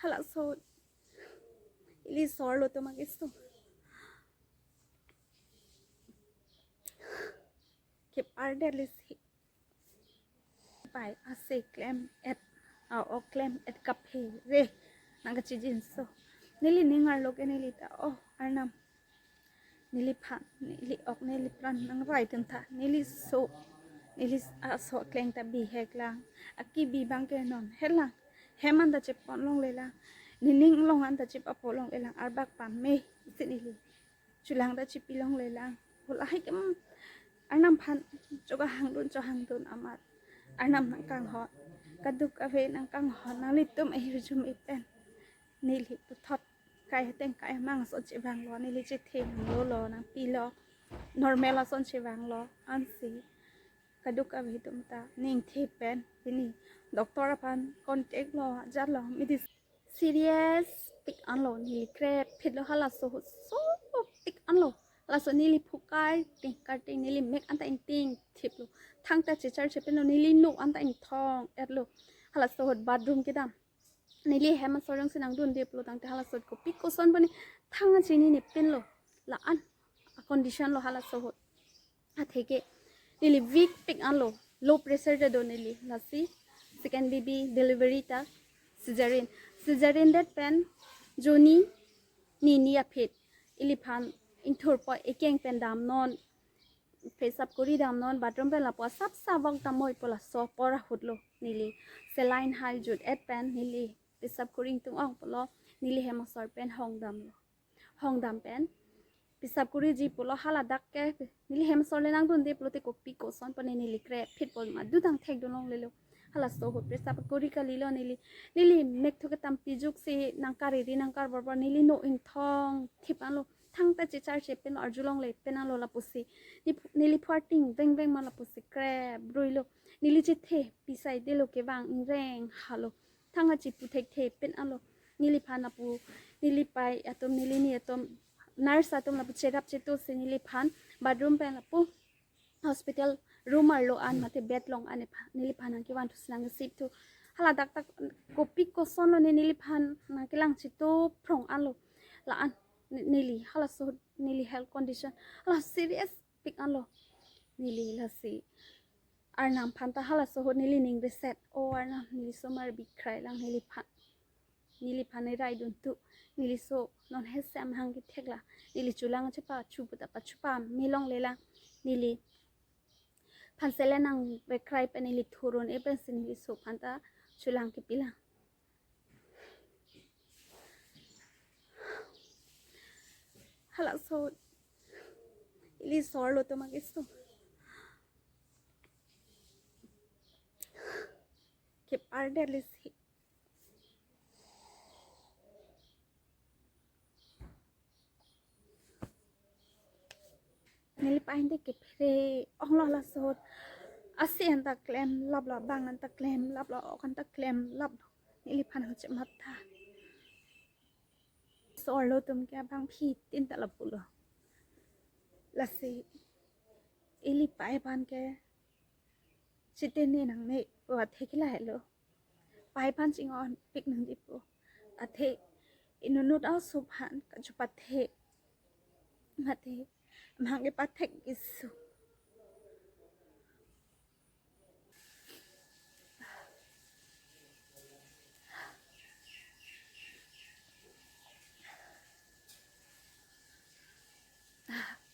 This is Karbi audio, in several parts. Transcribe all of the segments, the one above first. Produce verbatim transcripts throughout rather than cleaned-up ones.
Laso ili sorlo to magisto. Kip ardet lisi. Pai ase klem et, a-ok klem et kaphere nangkachijinso. Neli ning arlo ke neli ta, oh, Arnam, neliphan, neli ok, neli pran nangraidun tha, neli so, neli aso akleng ta bihek lang, akibi abang ke non het lang, hem an ta chepon longle lang, nening along an ta chepapo longle lang, arbak pame isi neli chulang ta chepi longle lang. Hula hai ke, mm, Arnam aphan chokahangdun, chohangdun amat Arnam nangkanghon, kadokave nangkanghon, nanglitum ahirjume pen neli puthot kai ateng kai amang ason chevanglo, neli chethe nanglolo, nangpilo, normal ason chevanglo, ansi kadokave atum ta ningthe pen pini doctor aphan contact lo, ajat lo, medicine serious pik anlo, neli krep phitlo, halaso ahut so pik anlo. Halaso neli phukai ting karting, neli mek anta ingting thiplo. Thangta chechar chepinlo, neli no anta ingthong etlo. Halaso ahut bathroom kedam, neli hem asor jongsi nangdunde pulo tangte halaso ahut kopi koson pani thang achini ne pinlo. La-an a condition lo halaso ahut. Atheke neli weak pik anlo, low pressure ta do neli, lasi second baby delivery ta cesarean. Cesarean det pen joni nini aphi iliphan ingthurpo, ekeng pen damnon, pesap kuri damnon, bathroom pen lapu asap savok damoi pu laso apor ahut lo neli saline hai jut et pen neli pesap kuri ingtung ong pulo, neli hem asor pen hong damlo. Hong dam pen pesap kuriji pulo, haladak ke neli hem asor le nangdunde pulote kopi koson pani neli krep phitpo, madudang thekdun longlelo. Halaso ahut pesap kuri kalilo neli. Neli mek thu ketam pijuk si nangkariri nangkarborbor, neli no ingthong thip anlo. Thangta chechar chepinlo, arju longle pin anlo lapusi. Ni phu-, neli phuarting veng veng ma lapusi krep broilo. Neli chethe pisai delo kevang ingreng halo. Thang achi puthekthe pin anlo. Neliphan lapu, neli pai atum, neli ni atum, nurse atum lapu cherap chetu si neliphan bathroom pen lapu hospital room arlo an mate bed along an epha-, neliphan nangkevan thu si nangkesip thu. Haladak ta kopi koson lo ne neliphan nangkelang chetu phrong anlo. La-an ne-, neli halaso ahut neli health condition hala serious pik anlo. Neli lasi Arnam aphan ta halaso ahut neli ning reset. O Arnam, neli osomar bikrai lang neliphan. Neliphan ne raidun thu. Neli so non hesem hang kethek la. Neli chulang chepachu puta pachu pame longle lang. Neliphan sele nangvekrai pen neli thurun e pensi neli so aphan ta chulang kepi lang. Halaso ahut ili sorlo to magisto. Kip ardet lisi. Neli pai ante kephere onglo halaso ahut. Ase anta klem laplo, abang anta klem laplo, ok anta klem laplo. Neliphan ahut chematha. Sorlo atum ke abang phitin ta lapulo. Lasi ili pai aphan ke chitene nangne pu athe ke lahelo. Pai aphan chinghon pik nangjipo. Athe inutnut aso aphan kachepathe mate amahang kepathek kesung.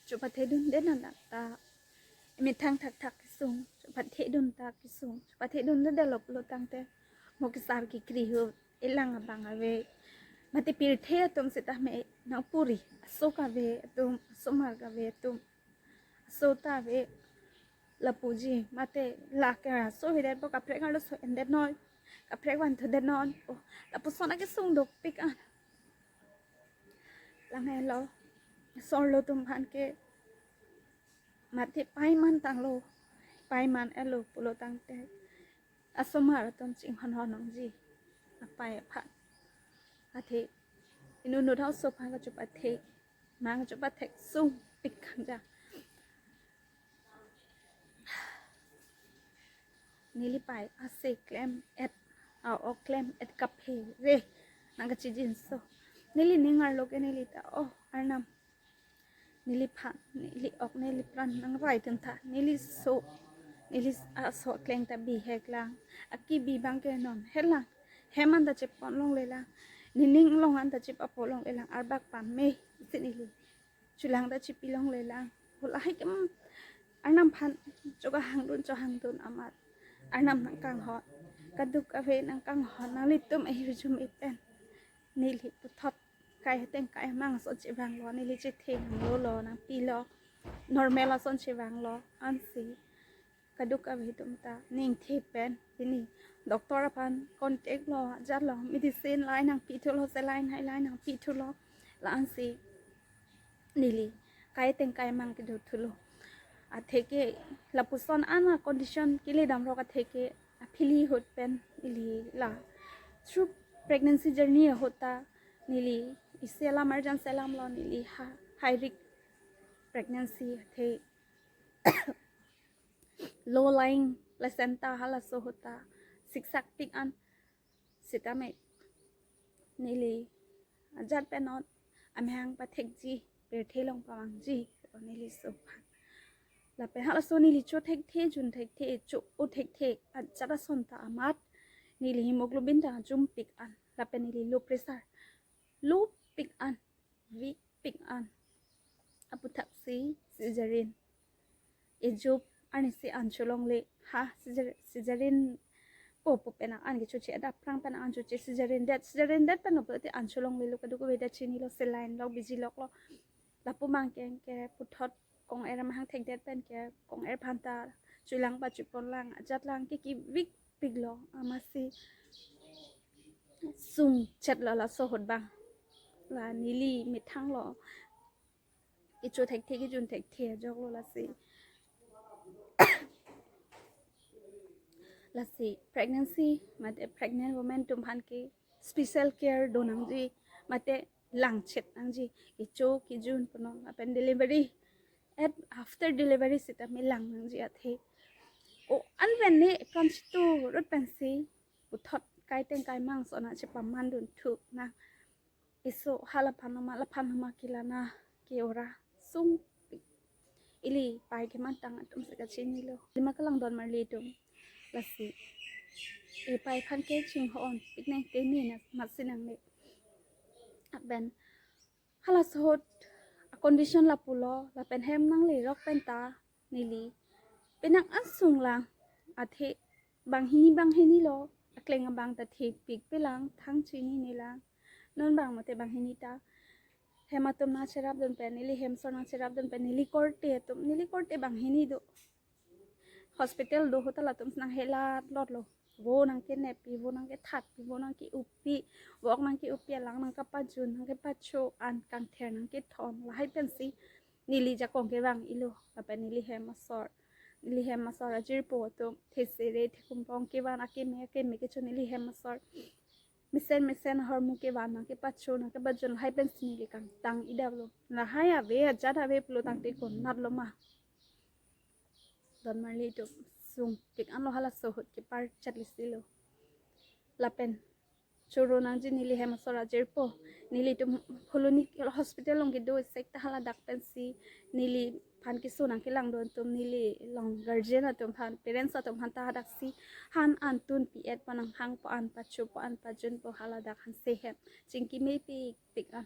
Chepathedunde nang ta. Emethang thakthak kesung, chepathedun ta kesung, chepathedundelo pulo tangte mo kesar kekri ahut elang abang ave. Mate pirthe atum seta me nangpuri, aso kave atum, asomar kave atum, aso ta ave. Lapuji mate la ke aso hidet po, kaprek arloso endet noi, kaprek vanthudetnon. Oh, lapuson akesung dopik an. Langhelo, sorlo atum aphan ke mate paiman tanglo, paiman etlo pulo tangte asomar atum chinghonhon nangji apai aphan. Athe inutnut aso aphan kachepathe, amahang chepathek sungpik kanja. Neli pai ase klem et, a-ok klem et kaphere nangkachijinso. Neli ning arlo ke neli ta, oh, Arnam, neliphan, neli ok, nelipran nangrai tuntha, neli so, neli aso akleng ta bihek lang, akibi abang ke non het lang, hem anta chepon longle lang, nening along anta chepapo longle lang, arbak pame, isi neli chulang ta chepi longle lang. Hala hai ke, mm, Arnam aphan chokahangdun, chohangdun amat Arnam nangkanghon, kadokave nangkanghon, nanglitum ahirjume pen neli puthot kai ateng kai amang ason chevanglo, neli chethe nanglolo, nangpilo, normal ason chevanglo, ansi kadokave atum ta ningthe pen pini doctor aphan contact lo, ajat lo, medicine line nangpithulo, saline hai line nangpithulo, la ansi neli kai ateng kai amang kedothulo. Atheke lapuson an a condition kele damrok atheke aphili ahut pen ili la through pregnancy journey ahut ta neli isi alam arjan selamlo, neli ha high risk pregnancy athe low lying placenta halaso ahut ta siksak pik an sitame neli ajat pen non amahang pathekji, pirthe along pavangji, neli so aphan. Lapen halaso neli cho thekthe, jun thekthe, cho-o thekthe ajat ason ta amat neli hemoglobin ta jum pik an, lapen neli low pressure, low pik an, weak pik an. Aputhaksi cesarean ejup arnisi an cholongle, ha, cesarean, cesarean po pu pen an kechoche, adap aphrang pen an choche, cesarean det, cesarean det pen pulote an cholonglelo, kadokave ta chinilo, saline lok, biji loklo. Lapu abang ke anke puthot kong-er amahang thekdet pen ke kong-er aphan ta chulang pachepon lang, ajat lang ke ki-weak piklo, amatsi sungchetlo laso ahut abang. La neli methanglo, kecho thekthe, kejun thekthe ajoklo, lasi lasi pregnancy mate pregnant women atum aphan ke special care do nangji, mate langchet nangji, kecho kejun punon, lapen delivery, at after delivery sitame lang nangji athe. O anven ne pran chitu rut pensi puthot kai ateng kai amang ason chepamandun thu nang. Iso halaphan nama, laphan nama kelana ke ora sungpik. Ili pai kemantang atum si kachinilo. Lima kelang don marli atum. Lasi e pai aphan ke chinghon piknang, teni na matsi nangne. Lapen halaso ahut a condition lapulo, lapen hem nanglerok pen ta neli penang asung lang, athe banghini banghinilo, akleng abang ta thepikpe lang, thang chinine lang. Non abang mate banghini ta hem atum nangcherapdun pen, neli hem asor nangcherapdun pen, neli korte atum, neli korte banghini do. Hospital do ahut ta latum nanghelat lotlo. Vo nangkeneppi, vo nangkethatpi, vo nangke-uppi, vo ok nangke-uppi, alang nangkapajun, nangkepacho, an kangther nangkethon, lahai pensi neli jakong kevang-ilo. Lapen neli hem asor, neli hem asor ajirpo atum thesere thekumpong kevan, akeme akeme kecho neli hem asor. Mesen mesen ahormu kevan, nangkepacho, nangkepajun, lahai pensi neli kangtang idaplo. Lahai ave, ajat ave pulo tangte konatlo ma. Don marli atum, sungpik anlo, halaso ahut kepar chat lisilo. Lapen choro nangji neli hem asor ajirpo. Nelitum Phuloni hospital along kedo isek ta haladak pensi neliphan keso nangkelangdun atum, neli along guardian atum aphan, parents atum aphan ta hadaksi han an tunpi-etpo, nanghangpo an, pachopo an, pajunpo, haladak hanse hem chingki mepikpik an.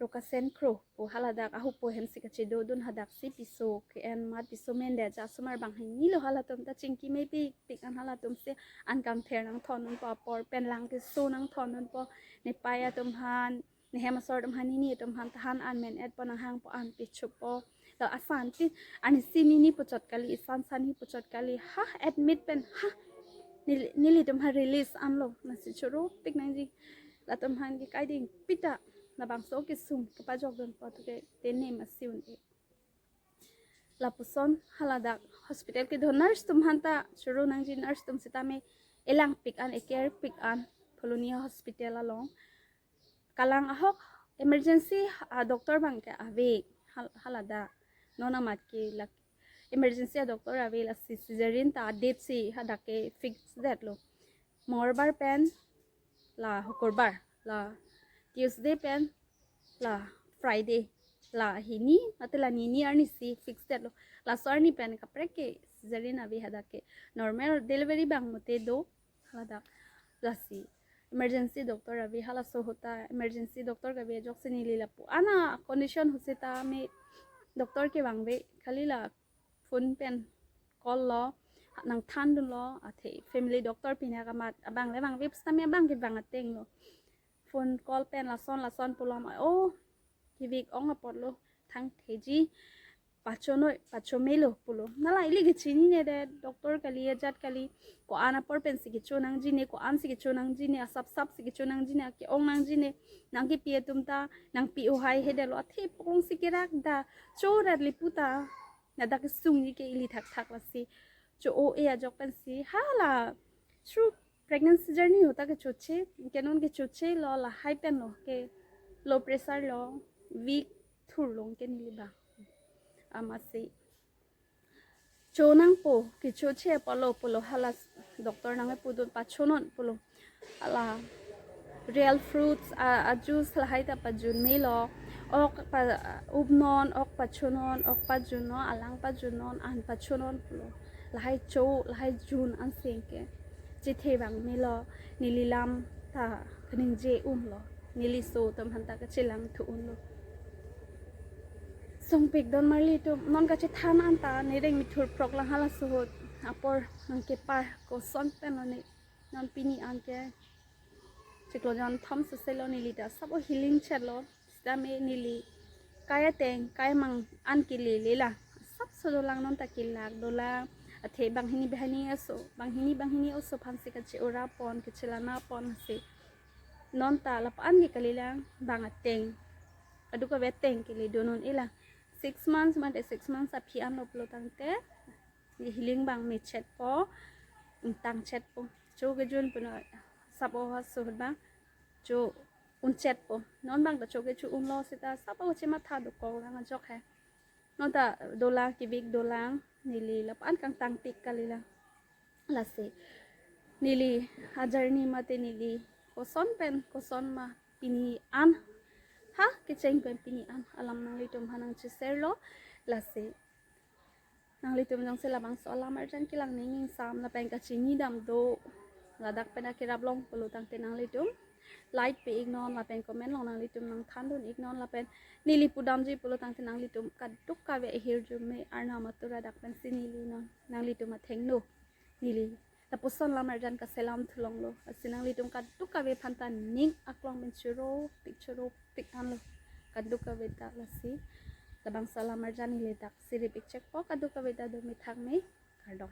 Rokasen Kro pu haladak ahupo hemsi kachedodun, hadaksi piso ke-en amat piso mendet ja asomar banghinilo, halatum ta chingki mepikpik an, halatum si an kangther nangthondunpo, apor pen lang keso nangthondunpo, nepei atum aphan, nehem asor atum aphan, nini atum aphan ta han an men-etpo, nanghangpo an, pichopo. La asan ti, anisi nini puchot kali, isan sani puchot kali, ha, admit pen, ha, neli, nelitum ha release anlo, lasi choropik nangji. Latum aphan ke kaiding pita, labangso kesung kepajokdunpo tu ke teni masi un-e. Lapuson haladak hospital kedo nurse atum aphan ta choro nangji, nurse atum sitame elangpik an, e-care pik an, Phuloni hospital along. Kalang ahok emergency a doctor abang ke ave hal-, haladak. Non amat ke lak emergency a doctor ave, lasi cesarean ta adip si hadak ke fix detlo. Mongolbar pen la Hukurbar, la Tuesday pen la Friday, la hini mate la nini arni si fix det lo. Laso arni pen kaprek ke cesarean ave, hadak ke normal delivery bang mate do, hadak lasi emergency doctor ave, halaso ahut ta emergency doctor kave ajoksi neli lapu-an a condition ahut seta me doctor ke vangve, kali la phone pen call lo, nangthandun lo, athe family doctor pine kamat abang le vangve pusitame abang ke vang ateng lo. Phone call pen lason lason pulo ma, oh, kivik ong apotlo, thangtheji, pachonoi, pachomelo pulo. Nala ili kechinine det, doctor kali, ajat kali, ko-an apor pensi kecho nangjine, ko-an si kecho nangjine, asapsap si kecho nangjine, ake-ong nangjine, nangkepi atum ta nangpi ohai hede lo, athe pong si kerak da, cho rat lipu ta, ladak kesungji ke ili thakthak lasi cho-o-e ajok pensi, hala, true pregnancy journey ahut ta kechoche, ke non kechoche lo, lahai pen lo ke low pressure lo, weak thurlong ke neli bang. Amatsi cho nangpo, kechoche apotlo pulo, hala doctor nangpudun pachonon pulo. Hala real fruits a, a juice lahai ta pajun melo, ok pa, upnon, ok pachonon, ok pajunnon, alang pajunnon, an pachonon pulo. Lahai cho, lahai jun ansi ke chethe bang melo, neli lam ta kaningje unlo, neli so atum aphan ta kachelang thu unlo. Songpik don marli atum, non kachethan an ta nereng mithur prok lang halaso ahut, apor nangkepar koson pen lo ne, non pini an ke chiklo jon thom sese lo, neli ta sabo healing chet lo, sitame neli kai ateng kai mang an kelele la, sapso dolang, non ta kelak dolang, athe banghini banghini aso, banghini banghini aso aphan si kache-ora pon, kachelana pon si, non ta lapu-an ke kali lang, bang ateng, aduk ave ateng kele donon ila, six months mate six months aphi an lo pulo tangte, healing bang me chetpo, ingtang chetpo, cho kejun puno, sabo halaso ahut bang cho un chetpo. Non bang ta cho kecho unlo seta sabo chematha dokok lang ajok he. Non ta dolang, kivik dolang, neli lapu-an kangtang tik kali lang. Lasi neli a journey mate neli koson pen koson ma pini an, ha, kecheng pen pini an alam nanglitum aphan nangche-share lo. Lasi nanglitum jongsi labangso alam arjan kelang ning ingsam lapen kachini dam do, ladak pen akerap long pulo tangte nanglitum like pi iknon lapen comment along nanglitum nangthandun iknon, lapen neli pudamji pulo tangte nanglitum kadokave ahirjume arnam atur adak pensi neli non nanglitum athengno neli lapuson lam arjan kaselam thulonglo. Lasi nanglitum kadokave aphan ta ning aklong pen choro pik choro pik anlo kadokave ta. Lasi labangso alam arjan neli dak sirip ik chekpo, kadokave ta do methang me, kardom.